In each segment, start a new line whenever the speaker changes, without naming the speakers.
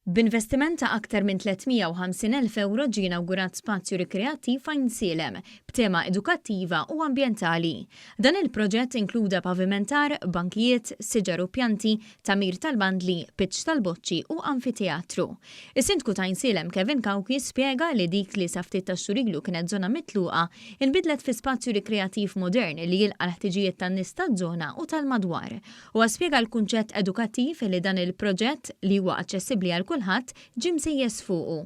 B'investiment ta' aktar minn 350,000 ewro ġie inawgurat spazju rikreattiv f'Għajnsielem, b'tema edukattiva u ambjentali. Dan il-proġett inkluda pavimentar, bankijiet, siġar u pjanti, tagħmir tal-bandli, pitch tal-boċċi u anfiteatru. Is-Sindku t'Għajnsielem Kevin Cauchi spjega li dik li sa ftit tax-xhur ilu kienet żona mitluqa inbidlet fi spazju rikreattiv modern li jilqa' l-ħtiġijiet tan-nies taż-żona u tal-madwar. Huwa spjega l-kunċett edukattiv li dan il-proġett, li huwa aċċessibbli għal kulħadd, ġie msejjes fuqu.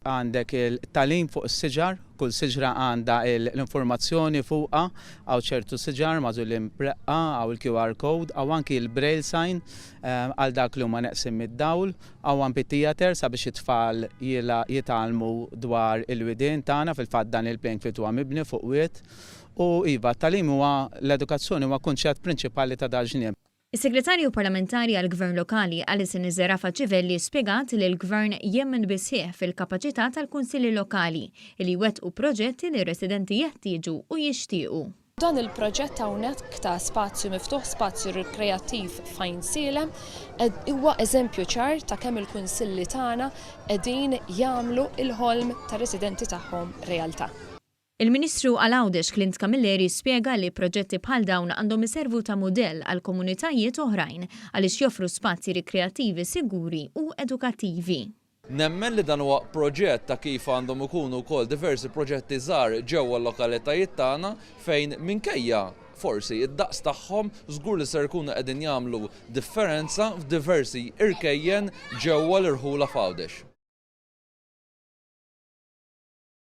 Għandek il-tagħlim fuq is-siġar, kull siġra għandha l-informazzjoni fuqha, hawn ċertu siġar magħżulin b'reqqa, hawn il-QR code, hawn anki l-braille sign għal dak li huma neqsin mid-dawl, hawn amphitheatre sabiex it-tfal jitgħallmu dwar il-widien tagħna, fil-fatt dan il-playing field huwa mibni fuq wied. U iva, t-tagħlim huwa, l-edukazzjoni huwa kunċett prinċipali ta' dal-ġnien.
Is-Segretarju Parlamentari għall-Gvern Lokali Alison Zerafa Civelli spjegat li l-Gvern jemmen bis-sħiħ fil-kapaċità tal-Kunsilli Lokali li jwettqu proġetti li r-residenti jeħtieġu u jixtiequ.
Dan il-proġett hawnhekk ta' spazju miftuħ, spazju rikreattiv f'Għajnsielem huwa eżempju ċar ta' kemm il-kunsilli tagħna qegħdin jagħmlu l-ħolm tar-residenti tagħhom realtà.
Il-Ministru għal Għawdex Clint Camilleri spjega li proġetti bħal dawn għandhom iservu ta' mudell għal komunitajiet oħrajn għaliex joffru spazji rikreattivi siguri u edukattivi.
Nemmen li dan huwa proġett ta' kif għandhom ikunu wkoll diversi proġetti żgħar ġewwa l-lokalitajiet tagħna fejn minkejja forsi id-daqs tagħhom żgur li ser ikunu qegħdin jagħmlu differenza f'diversi irkejjen ġewwa l-irħula f'Għawdex.